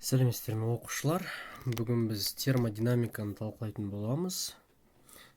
Сәлеметсіздер ме, оқушылар? Бүгін біз термодинамиканы талқылайтын боламыз.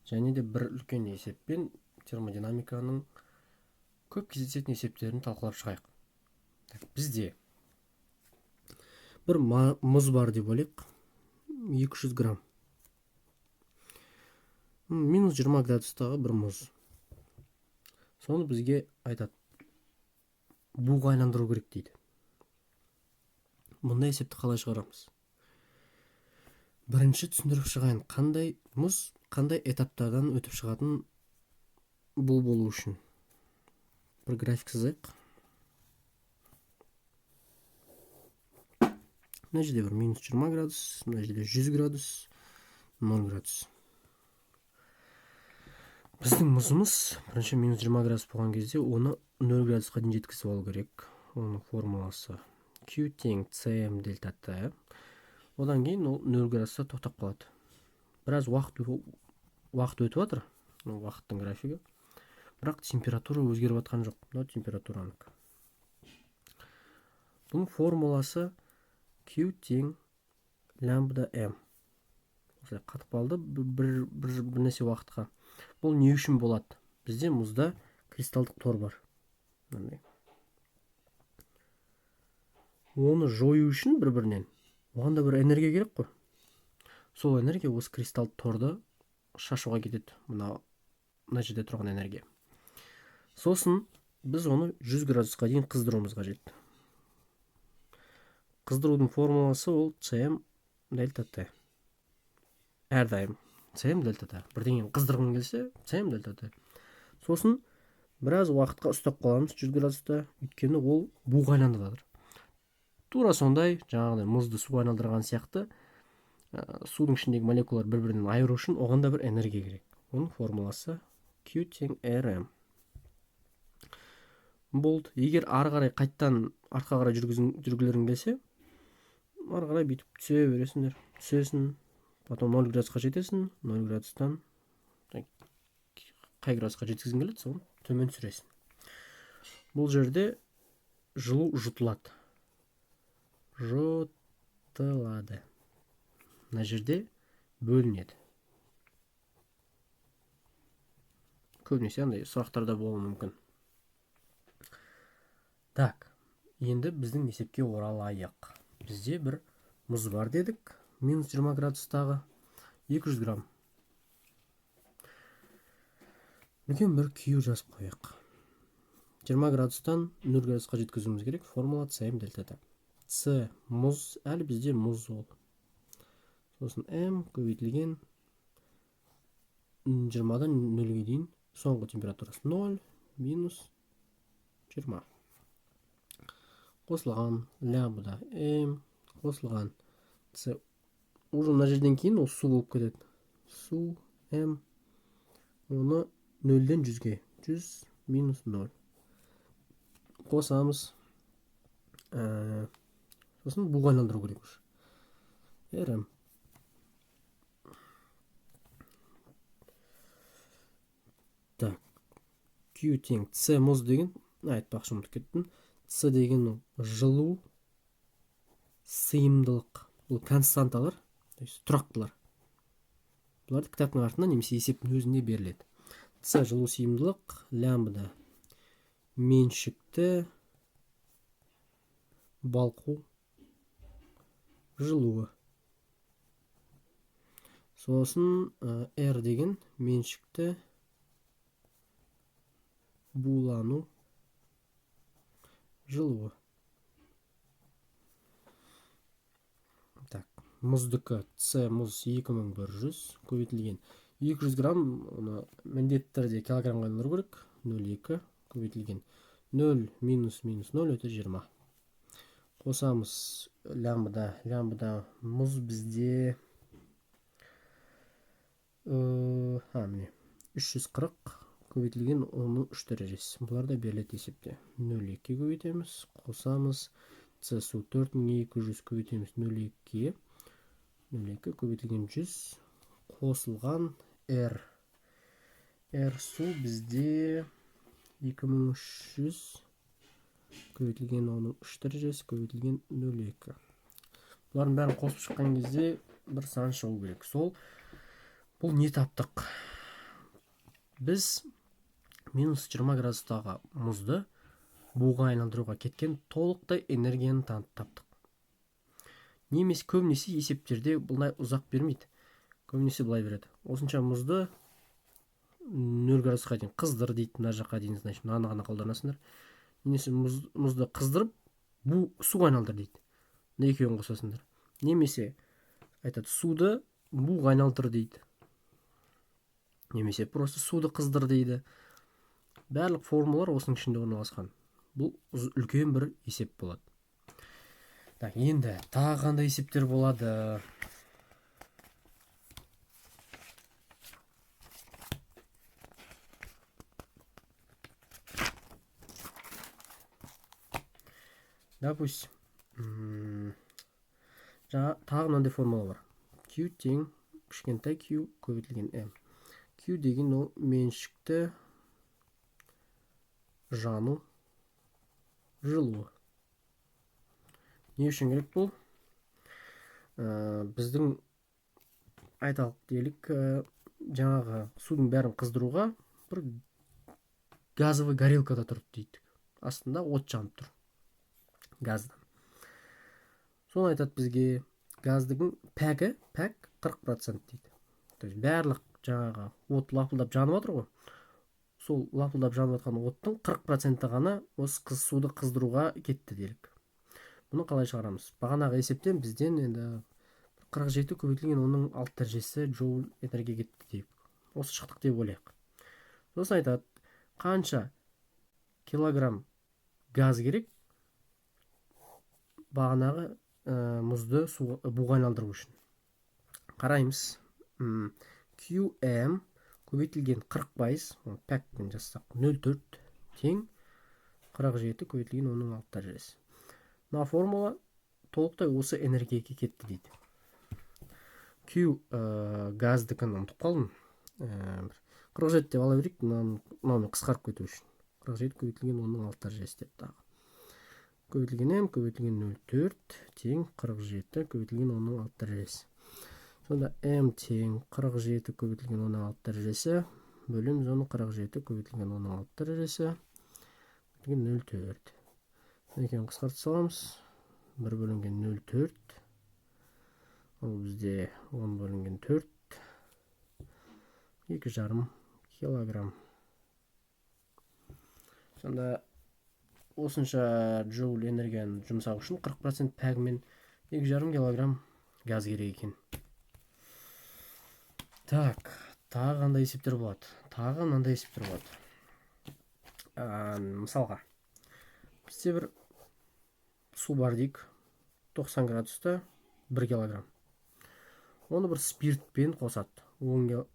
Және де бір үлкен есеппен термодинамиканың көп кездесетін есептерін талқылап шығайық. Так, бізде бір мұз бар деп ойлайық. 200 грамм. Минус 20 градустағы бір мұз. Соны бізге айтады. Буға айландыру керек дейді. Мұндай есепті қалай шығарамыз? Бірінші түсіндіріп шығайын, қандай мұз қандай этаптардан өтіп шығатын бу болу үшін. Бір график сызайық. Мына жерде бір минус 20 градус, мына жерде 100 градус, 0 градус. Біздің мұзымыз бірінші минус 20 градус болған кезде оны 0 градусқа дейін жеткізіп алу керек. Оның формуласы Q тең CM дельта T. Одан кейін ол 0 градуста тоқтап қалады. Біраз уақыт өтіп жатыр, уақыттың графигі. Бірақ температура өзгеріп жатқан жоқ. Мынау температуранікі. Бұның формуласы Q тең лямбда M. Осылай қатып қалды бірнеше уақытқа. Бұл не үшін болады? Бізде мұзда кристалдық тор бар. Мынандай. Оны жою үшін бір-бірінен оған да бір энергия керек қой. Сол энергия осы кристалдық торды шашуға кетеді. Мына жерде тұрған энергия. Сосын біз оны 100 градусқа дейін қыздыруымыз қажет. Қыздырудың формуласы ол CM дельта Т. Әрдайым CM дельта Т. Бірдеңені қыздырғың келсе CM дельта Т. Сосын біраз уақытқа ұстап қаламыз 100 градуста, өйткені ол буға айланып жатыр. Тура сондай, жаңағыдай мұзды суға айналдырған сияқты, судың ішіндегі молекулалар бір-бірінен айыру үшін оған да бір энергия керек. Оның формуласы Q тең RM. Болды. Егер ары қарай қайттан артқа қарай жүргілерің келсе, ары қарай бүйтіп түсе бересіңдер. Түсесің, потом 0 градусқа жетесің, 0 градустан қай градусқа жеткізгің келеді, соны төмен түсіресің. Бұл жерде жылу жұтылады. Жұтылады. Мына жерде бөлінеді. Көбінесе андай сұрақтарда болуы мүмкін. Так, енді біздің есепке оралайық. Бізде бір мұз бар дедік, минус 20 градустағы 200 грамм. Үлкен бір Q жазып қояйық. 20 градустан 0 градусқа жеткізуіміз керек. Формула CM дельта Т. С мұз, әлі бізде мұз ол. Сосын М көбейтілген 20-дан 0-ге дейін соңғы температурасы 0 минус 20. Қосылған лямбда М қосылған С. Уже мына жерден кейін ол су болып кетеді. Су М оны 0-ден 100-ге 100 минус 0. Қосамыз. Сосын буға айландыру керек уже. РМ. Так. Q тең С мұз деген, айтпақшы ұмытып кеттім. С деген жылу сыйымдылық. Бұл константалар, то есть тұрақтылар. Бұларды кітаптың артында немесе есептің өзінде беріледі. С жылу сыйымдылық, лямбда меншікті балқу жылуы. Сосын R деген меншікті булану жылуы. Так, мұздікі С мұз 2100 көбейтілген 200 грамм, оны міндетті түрде килограммға айналдыру керек. 0,2 көбейтілген 0 минус минус 0 өте 20. Қосамыз лямбда. Лямбда мұз бізде міне 340 көбейтілген оның 3 дәрежесі. Бұлар да беріледі есепте. 0,2 көбейтеміз, қосамыз С су 4200 көбейтеміз 0,2-ге. 0,2 көбейтілген 100 қосылған R. R су бізде 2300 көбейтілген оның 3 дәрежесі көбейтілген 0,2. Бұлардың бәрін қосып шыққан кезде бір сан шығу керек. Сол бұл не таптық? Біз минус 20 градустағы мұзды буға айналдыруға кеткен толықтай энергияны таптық. Немесе көбінесе есептерде бұлай ұзақ бермейді. Көбінесе былай береді. Осынша мұзды 0 градусқа дейін қыздыр дейді, мына жаққа дейін, значит, мынаны ғана қолданасыңдар. Немесе мұзды қыздырып, бу суға айналдыр дейді. Мына екеуін қосасыңдар. Немесе айтады, суды буға айналдыр дейді. Немесе просто суды қыздыр дейді. Барлық формулалар осының ішінде орналасқан. Бұл үлкен бір есеп болады. Так, енді тағы қандай есептер болады? Допустим, жаңа тағы мынандай формула бар. Q тең кішкентай Q көбейтілген M. Q деген ол меншікті жану жылуы. Не үшін керек бұл? Біздің айталық делік, жаңағы судың бәрін қыздыруға бір газовый горелкада тұрды дейді. Астында от жанып тұр. Газдан. Соны айтады бізге, газдың пәгі, пәк 40% дейді. То есть барлық жаңағы от лапылдап жанып жатыр ғой. Сол лапылдап жанып жатқан оттың 40% ғана осы суды қыздыруға кетті делік. Бұны қалай шығарамыз? Бағанағы есептен бізден енді 47 көбейтілген оның 6 дәрежесі джоуль энергия кетті дейік. Осы шықтық деп ойлайық. Сосын айтады, қанша килограмм газ керек бағанағы мұзды буға айналдыру үшін. Қараймыз. QM көбейтілген 40%, оны пәкпен жазсақ, нөл төрт тең қырық жеті көбейтілген оның алты дәрежесі. Мына формула толықтай осы энергияға кетті дейді. Q газдікін ұмытып қалдым. Бір 47 деп ала берейік, мынаумен қысқарып кету үшін. 47 көбейтілген оның алты дәрежесі деп тағы. Көбейтілген М көбейтілген нөл төрт тең қырық жеті көбейтілген оның алты дәрежесі. Сонда М тең қырық жеті көбейтілген оның алты дәрежесі бөлеміз оны қырық жеті көбейтілген оның алты дәрежесі көбейтілген нөл төрт. Екеуін қысқартып саламыз. 1 бөлінген нөл төрт. Ол бізде он бөлінген төрт. Екі жарым килограмм. Сонда осынша джоуль энергияны жұмсау үшін 40% пәгімен екі жарым килограмм газ керек екен. Так, тағы қандай есептер болады? Тағы мынандай есептер болады. Мысалға, бізде бір су бар дейік, 90 градуста 1 килограмм. Оны бір спиртпен қосады. 10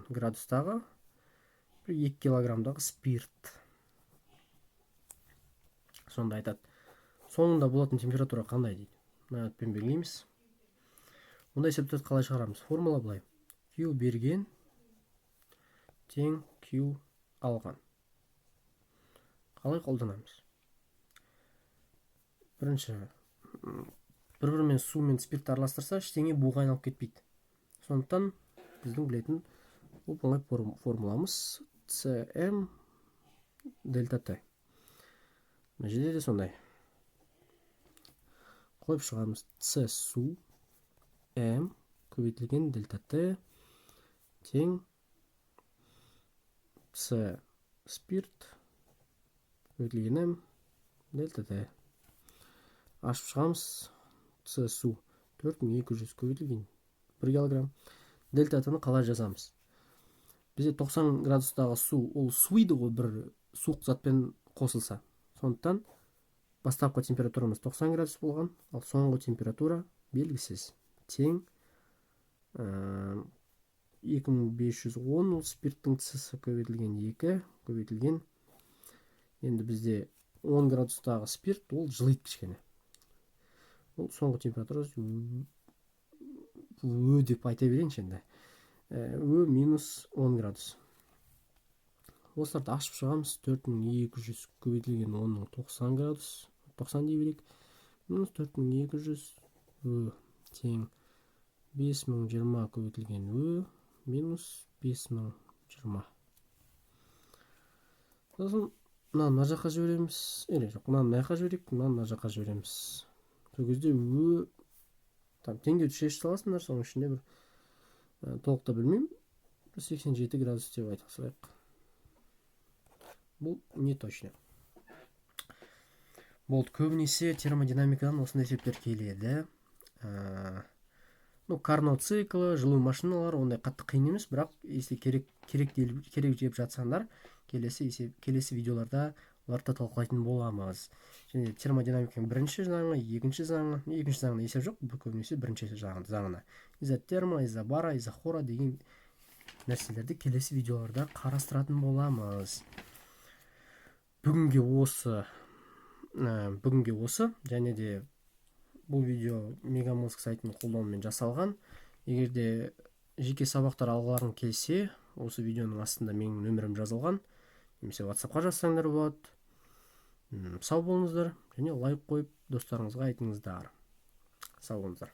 градустағы бір 2 килограммдағы спирт. Сонда айтады, соңында болатын температура қандай дейді. Мына атпен белгілейміз. Ондай есептерді қалай шығарамыз? Формула былай. Q берген тең Q алған. Қалай қолданамыз? Бірінші, бір-бірімен су мен спиртті араластырса, ештеңе буға айналып кетпейді. Сондықтан біздің білетін оп-оңай формуламыз CM дельта Т. Мына жерде де сондай. Қойып шығамыз. С су М көбейтілген дельта Т тең С спирт көбейтілген М дельта Т. Ашып шығамыз. С су 4200 көбейтілген 1 килограмм. Дельта Т-ны қалай жазамыз? Бізде 90 градустағы су, ол суиды ғой бір суық затпен қосылса. Сондықтан бастапқы температурамыз 90 градус болған, ал соңғы температура белгісіз. Тең, 2510 ол спирттің С-сы көбейтілген 2 көбейтілген. Енді бізде 10 градустағы спирт ол жылиды кішкене. Ол соңғы температурасы Ö деп айта берейінші енді. Ö минус 10 градус. Осыларды ашып шығамыз. 4200 көбейтілген онның тоқсан градус, тоқсан дей берейік. Минус 4200 Ö тең 5020 көбейтілген Ö минус 5020. Сосын мынаны мына жаққа жібереміз, или жоқ, мынаны мына жаққа жіберейік, мынаны мына жаққа жібереміз. Сол кезде Ö там теңдеуді шешіп саласыңдар, соның ішінде бір толық та білмеймін, 87 градус деп айта салайық. Бұл не точно болды. Көбінесе термодинамикадан осындай есептер келеді. Ну, Карно циклі, жылу машиналар ондай қатты қиын емес, бірақ если керек деп жатсаңдар, келесі есеп, келесі видеоларда оларды да талқылайтын боламыз. Және термодинамиканың бірінші заңы, екінші заңы, екінші заңына есеп жоқ, бұл көбінесе бірінші заңына, изотерма, изобара, изохора деген нәрселерді келесі видеоларда қарастыратын боламыз. Бүгінге осы. Және де бұл видео Мегамозг сайтының қолдауымен жасалған. Егер де жеке сабақтар алғыларың келсе, осы видеоның астында менің нөмірім жазылған немесе Ватсапқа жазсаңдар болады. Сау болыңыздар және лайк қойып, достарыңызға айтыңыздар. Сау болыңыздар.